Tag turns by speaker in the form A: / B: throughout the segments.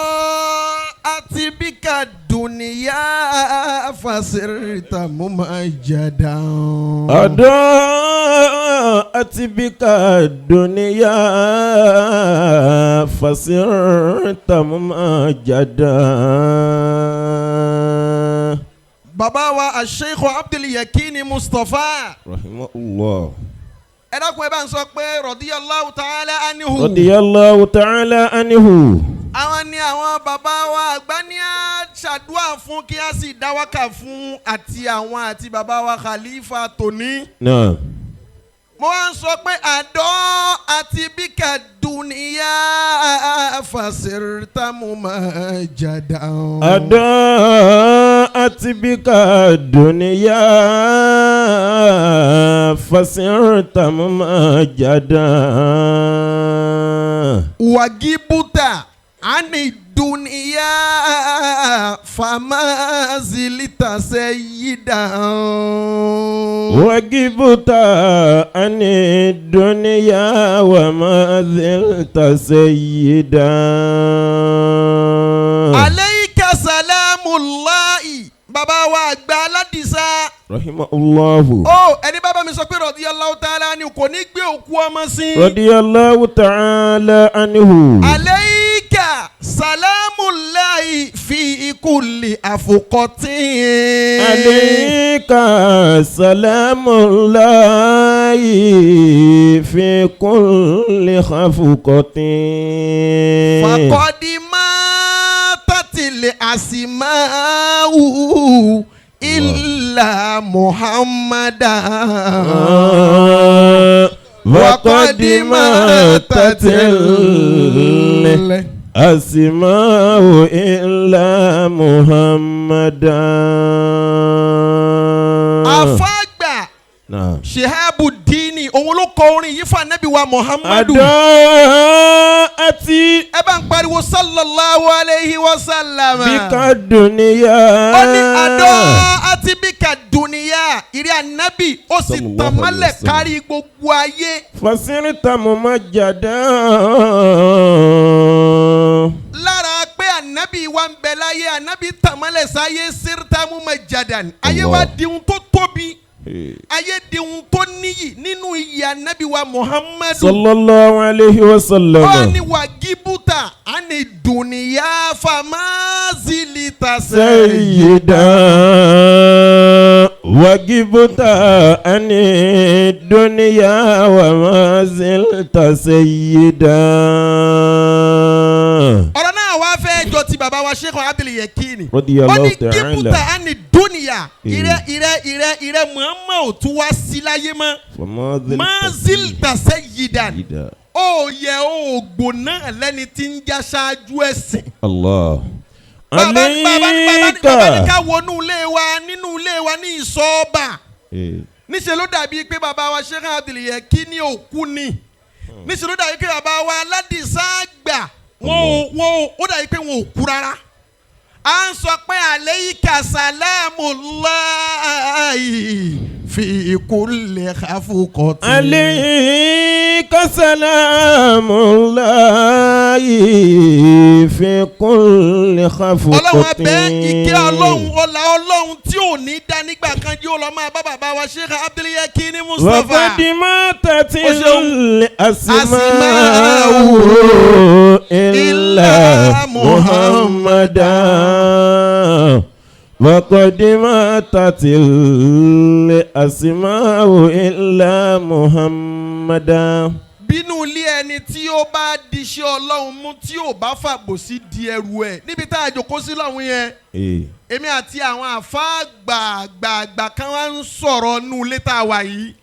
A: أضاءت بك الدنيا فصرت ممجدا.
B: أضاءت بك الدنيا فصرت ممجدا.
A: Bàbá wa Sheikh Abdul Yakini Mustapha.
B: رحمه الله.
A: Ẹ dákun, ẹ bá ń sọ pé رضي الله تعالى عنه.
B: رضي الله تعالى عنه.
A: Àwọn ni àwọn bàbá wa àgbà ní á ṣàdúrà fún, kí á sì dáwákà fún, àti àwọn àti bàbá wa Khalifa tòní. Mo wá ń sọ pé أضاءت بك الدنيا فصرت ممجدا.
B: أضاءت بك الدنيا فصرت ممجدا.
A: وغبت عن الدنيا فما زلت سيدا.
B: وغبت عن الدنيا وما زلت سيدا.
A: عليك سلام الله, bàbá wa àgbà aládìsá.
B: رحمه الله.
A: Ó ẹni bàbá mi sọ pé رضي الله تعالى ni kò ní gbé òkú ọmọ sí.
B: رضي الله تعالى عنه.
A: عليك سلام الله في كل خفقة.
B: عليك سلام الله في كل خفقة.
A: فقد ماتت الأسماء إلا محمدا.
B: وقد ماتت الأسماء إلا محمدا.
A: Àfàgbà Shihabu Dini, òun ló kọ orin yìí fún anabi wa Muhammadu.
B: أضاءت
A: Ẹ bá ń pariwo صلى الله عليه وسلم.
B: بك الدنيا.
A: Ó ní أضاءت بك الدنيا, ìrẹ́ anabi, ó sì
B: صلى الله
A: tàn mọ́lẹ̀
B: عليه وسلم.
A: kárí gbogbo ayé.
B: فصرت ممجدا.
A: Lára pé anabi wa ń bẹ láyé, anabi tàn mọ́lẹ̀ sáyé, صرت ممجدا, ayé wa
B: Allah.
A: di ohun tó tóbi, ayé di ohun tó níyì nínú iyì anabi wa Muhammadu.
B: صلى الله عليه وسلم.
A: Ó ní وغبت عن الدنيا فما زلت
B: سيدا. وغبت عن الدنيا وما زلت سيدا.
A: Ọ̀rọ̀ náà wá fẹ́ jọ ti bàbá wa Sheikh Abdul Yekini.
B: رضي
A: Ó
B: الله
A: ní غبت
B: تعالى.
A: عن الدنيا, ìrẹ́ ìrẹ́ ìrẹ́ ìrẹ́ Muhammad, ò tún wá sí láyé mọ́.
B: فما زلت
A: ما زلت سيدا.
B: سيدا.
A: Ó yẹ ògbò náà lẹ́ni tí ń já ṣáájú ẹ̀sìn.
B: الله.
A: Bàbá ní bàbá ní bàbá ní bàbá ní
B: عليك
A: ká wọnú ilé wa, nínú ilé wa ní ìsọ́ọ̀bà, níṣẹ́ ló dàbí pé bàbá wa Sheikh Abdul Yekini òkú ni. Níṣẹ́ ló dàbí pé bàbá wa aládìsá àgbà, wọn ò ó dàbí pé wọn ò kú rárá. À ń sọ pé عليك سلام الله في كل خفقة.
B: عليك سلام الله في كل خفقة.
A: Ọlọ́run abẹ́ ìkẹ́ Ọlọ́run, ọlá Ọlọ́run tí ò ní dá nígbà kan jí ó lọ máa bá bàbá wa Sheikh Abdul Yekini Mustapha.
B: وقد ماتت
A: O ṣeun.
B: الأسماء إلا محمدا. وقد ماتت الأسماء إلا محمدا.
A: Bínú ilé ẹni tí ó bá diṣẹ́ Ọlọ́run mú, tí ò bá fàbòsí di ẹrù ẹ̀, níbi tá a jòkó sí lọ́hùn yẹn, èmi àti àwọn àfáà gbàgbàgbà kan wá ń sọ̀rọ̀ nú ilé tá a wà yìí.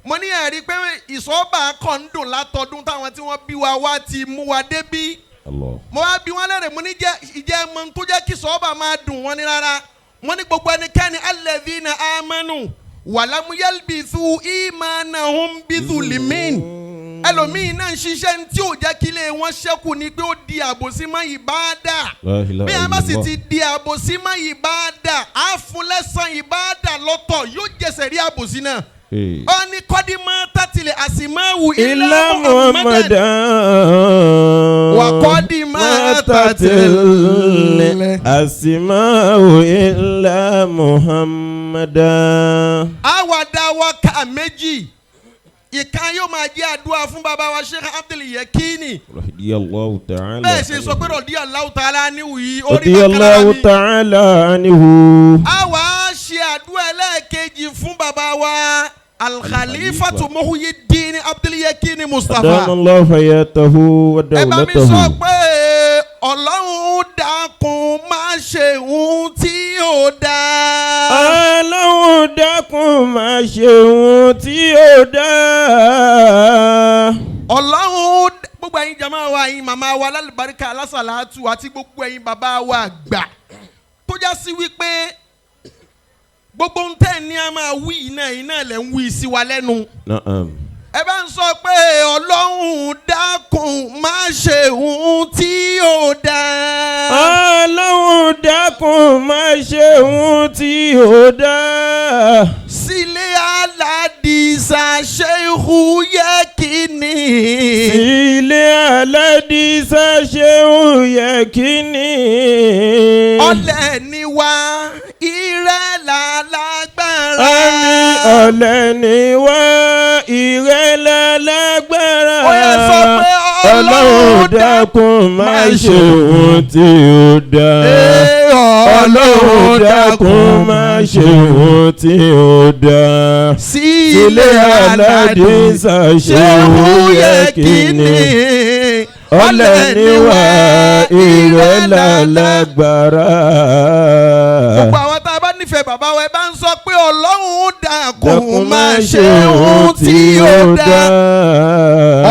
A: Mo ní ẹ̀rí pé ìsọ́ba kan ń dùn látọdún táwọn tí wọ́n bí wa wá ti mú wa débí.
B: Allah.
A: Mo wá bí wọ́n lérè, mo ní jẹ́ ìjẹ́ mọ tó jẹ́ kí sọ́ọ́bà máa dùn wọ́n ní rárá. Wọ́n ní gbogbo ẹnikẹ́ni الذين آمنوا ولم يلبسوا إيمانهم بظلم, ẹlòmíín náà ń ṣiṣẹ́ tí ò jẹ́ kí ilé wọn ṣẹ́kù ni pé ó di àbòsí mọ́ ìbáàdà.
B: لا إله
A: Bí a bá sì
B: إلا الله.
A: ti di àbòsí mọ́ ìbáàdà, á fún lẹ́san ìbáàdà lọ́tọ̀, yóò jẹsẹ̀ rí àbòsí náà. Ó ní قد ماتت الأسماء إلا
B: إلا
A: محمدا.
B: محمدا.
A: وقد ماتت
B: الأسماء إلا محمدا.
A: Àwàdà wákà méjì, ìkan yóò máa jẹ́ àdúrà fún bàbá wa Sheikh Abdul Yekini.
B: رضي الله تعالى.
A: Bẹ́ẹ̀ ṣe sọ pé رضي الله تعالى عنه yìí, orí
B: رضي
A: bàkàrà
B: الله
A: mi.
B: تعالى عنه.
A: A wá ṣe àdúrà ẹlẹ́ẹ̀kejì fún bàbá wa Al-Khalifatu Muhyiddin Abdul Yekini Mustapha.
B: أدام الله حياته
A: Ẹ bá mi sọ
B: ودولته.
A: pé Ọlọ́run dákun má ṣe ohun tí ò dáa.
B: Ọlọ́run dákun má ṣe ohun tí ó dáa.
A: Ọlọ́run, gbogbo ẹ̀yin jama wa, ẹ̀yin màmá wa lálùbáríkà alásàlátù, àti gbogbo ẹ̀yin bàbá wa àgbà tó já sí wípé gbogbo ń tẹ̀ ní a máa wí iná iná lẹ̀ ń wí sí wa lẹ́nu.
B: نعم.
A: Ẹ bá ń sọ pé Ọlọ́run dákun má ṣe ohun tí ò dáa.
B: Ọlọ́run dákun má ṣe ohun tí ó dáa.
A: Sílé Aládìsá Ṣéhù Yẹ́kínní.
B: Ilé Aládìsá ṣeun yẹ kí ni.
A: Ọlẹ̀ ni wá, ìrẹ́lá lágbára.
B: Àmín, ọ̀lẹ ni wá, ìrẹ́lẹ̀ lágbára.
A: Ó yẹ sọ pé
B: Ọlọ́run dákun má ṣe ohun tí ó dáa. Ọlọ́run dákun má ṣe ohun tí ó dáa.
A: Sílé
B: Aládìsá
A: Ṣéhù
B: ṣeun yẹ kí ni. Ọ̀lẹ ni wá, ìrẹ́lẹ̀ lágbára.
A: Gbogbo àwọn tá a bá nífẹ̀ẹ́ bàbá wa, ẹ bá ń sọ pé Ọlọ́run dákun má ṣe ohun tí ó dáa.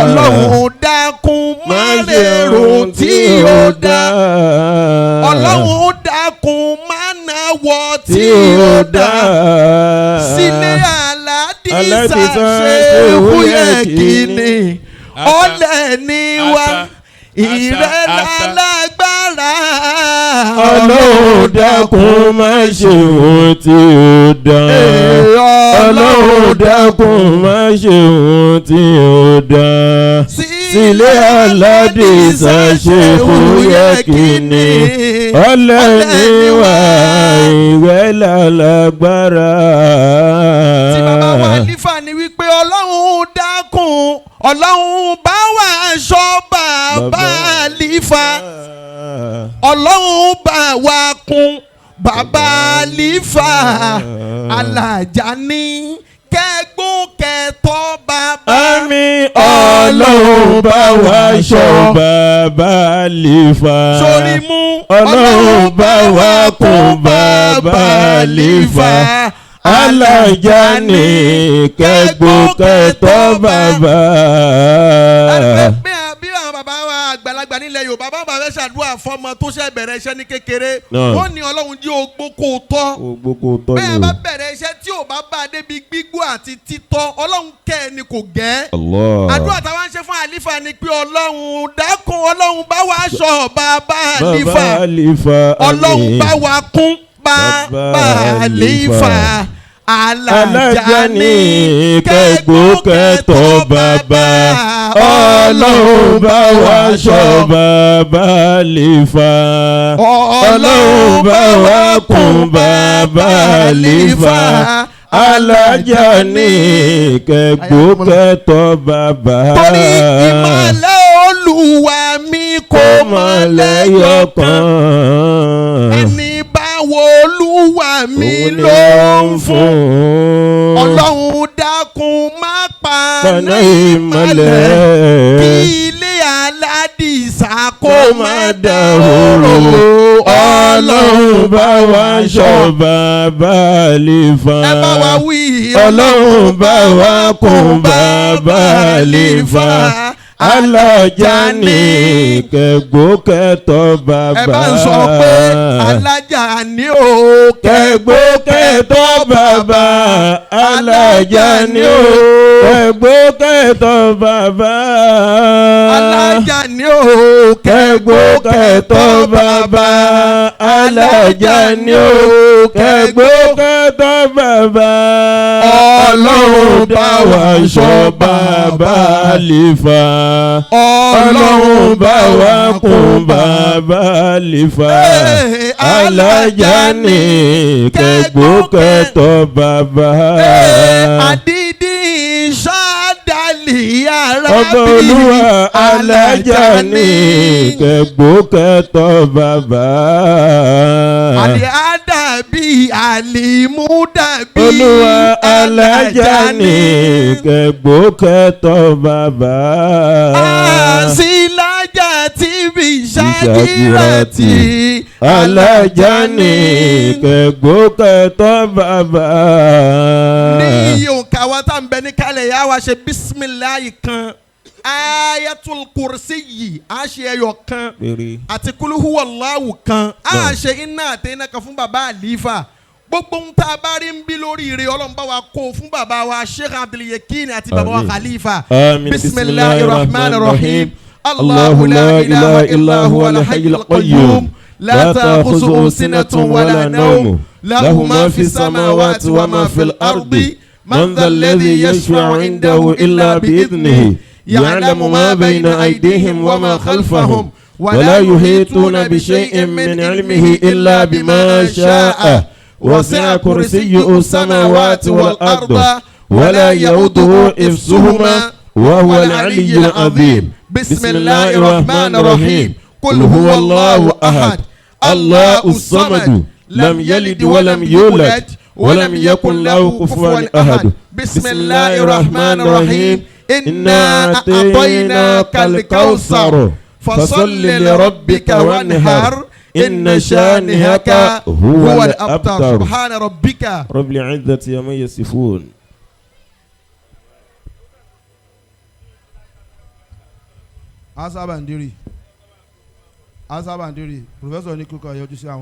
A: Ọlọ́run dákun má lérò tí ó dáa. Ọlọ́run dákun má náwó tí ó dáa. Sílé Aládìsá
B: Aládìsá
A: Ṣéhù Yẹkínní. Ọlẹ̀ ni wá, ìrẹ́lá lágbára.
B: Ọlọ́run dákun má ṣe ohun tí ó dáa. Ọlọ́run dákun má ṣe ohun tí ó dáa. Sílé Aládìsá Ṣéhù Yẹkínní. Ọlẹ́ ni wá, ìrẹ́lá lágbára.
A: Tí bàbá wa lífà ni wípé Ọlọ́run dákun, Ọlọ́run bá wà aṣọ bàbá lífà, Ọlọ́run bá wa kún bàbá lífà alájà ní kẹgbó kẹtọ́ bàbá.
B: Àmín, Ọlọ́run bá wa ṣọ́ bàbá lífà.
A: Sórí mú.
B: Ọlọ́run bá wa kún bàbá lífà. Alájà ní kẹgbó kẹtọ́ bàbá.
A: Bí àwọn bàbá wa àgbàlagbà nílẹ̀ Yorùbá bá bàbá fẹ́ ṣàdúrà fọmọ tó ṣe bẹ̀rẹ̀ iṣẹ́ ní kékeré,
B: Náà.
A: wọ́n ní Ọlọ́run jí ogbó kó o tọ́.
B: Gbogbo tọ́
A: Bẹ́ẹ̀
B: ni
A: bá
B: o.
A: bẹ̀rẹ̀ iṣẹ́ tí ò bá bá a débi gbígbó àti títọ́, Ọlọ́run kẹ́ ẹ ni kò gẹ́.
B: Allah.
A: Àdúrà táwa ń ṣe fún àlífà ni pé Ọlọ́run dákun, Ọlọ́run bá wa ṣọ́ bàbá àlífà.
B: Bàbá àlífà.
A: Ọlọ́run bá wa kún bàbá àlífà
B: Alájà ní kẹgbó kẹtọ́ bàbá. Ọlọ́run bá wa ṣọ́ bàbá àlífà. Ọlọ́run bá wa kún bàbá àlífà. Alájà ní kẹgbó kẹtọ́ bàbá.
A: Torí ìmọ̀lẹ̀ Olúwa mi kò
B: Kó
A: mọ̀
B: mọ̀
A: lẹ́yọ̀
B: lẹ́yọ̀
A: kan.
B: kan.
A: Ẹni bá wo Olúwa mi
B: Òun ni
A: ló ń
B: ó ń
A: fún.
B: fún.
A: Ọlọ́run dákun má pa
B: Paná
A: ìmọ̀lẹ̀ kí
B: ìmọ̀lẹ̀.
A: ilé Aládìsá kó
B: Kó
A: má
B: má
A: dahoro.
B: dahoro. Ọlọ́run bá wa ṣọ́ bàbá àlífà.
A: Ẹ bá wa wí.
B: Ọlọ́run bá wa kún bàbá àlífà. Alájà ní kẹgbó kẹtọ́ bàbá.
A: Ẹ bá ń sọ pé alájà ní o.
B: Kẹgbó kẹtọ́ bàbá. Alájà ní o. Kẹgbó kẹtọ́ bàbá.
A: Alájà ní o.
B: Kẹgbó kẹtọ́ bàbá. Alájà ní o. Kẹgbó kẹtọ́ bàbá.
A: Ọlọ́run
B: Ọlọ́run bá wa ṣọ́ bàbá àlìfà. Ọlọ́run bá wa kún bàbá àlìfà. Alájà ní kẹgbó kẹtọ bàbá.
A: Àdídì sádàlì ara
B: Ọba
A: bí
B: Olúwa alájà ní kẹgbó kẹtọ bàbá.
A: Àlì àdàbí àlìmúdàbí.
B: Olúwa alájà ní kẹgbó kẹtọ bàbá.
A: Àsìlájà tí bí ṣàkíràtì.
B: Alájà ní kẹgbó kẹtọ bàbá.
A: Ní iye òǹkà wa tá n bẹ ní kálẹ̀ yà wá ṣe bísímìláì kan, ayatul kursi yìí a ṣe ẹyọ kan àti kúlúhùwàláwù kan, a ṣe iná àti iná kan fún bàbá àlífà. Gbogbo ń tá a bá rí ń bí lórí ire, Ọlọ́run bá wa kó fún bàbá wa Sheikh Abdulyekin àti bàbá wa
B: Àmín.
A: Khalifa.
B: آمين.
A: Bisimilahi rahman rahim.
B: الله لا إله إلا هو الحي القيوم لا تأخذه سنة ولا نوم له ما في السماوات وما في الأرض من ذا الذي يشفع عنده إلا بإذنه يعلم ما بين أيديهم وما خلفهم ولا يحيطون بشيء من علمه إلا بما شاء وسع كرسيه السماوات والأرض ولا يؤوده حفظهما وهو العلي العظيم. بسم الله الرحمن الرحيم. قل هو الله أحد الله الصمد لم يلد ولم يولد ولم يكن له كفوا أحد.
A: بسم الله الرحمن الرحيم. إنا أعطيناك الكوثر فصل لربك وانحر إن شانئك هو الأبتر. سبحان ربك
B: رب العزة عما يصفون.
C: Asa Bandiri, Asa Bandiri, professor ní kíkọ yọjú sí àwọn.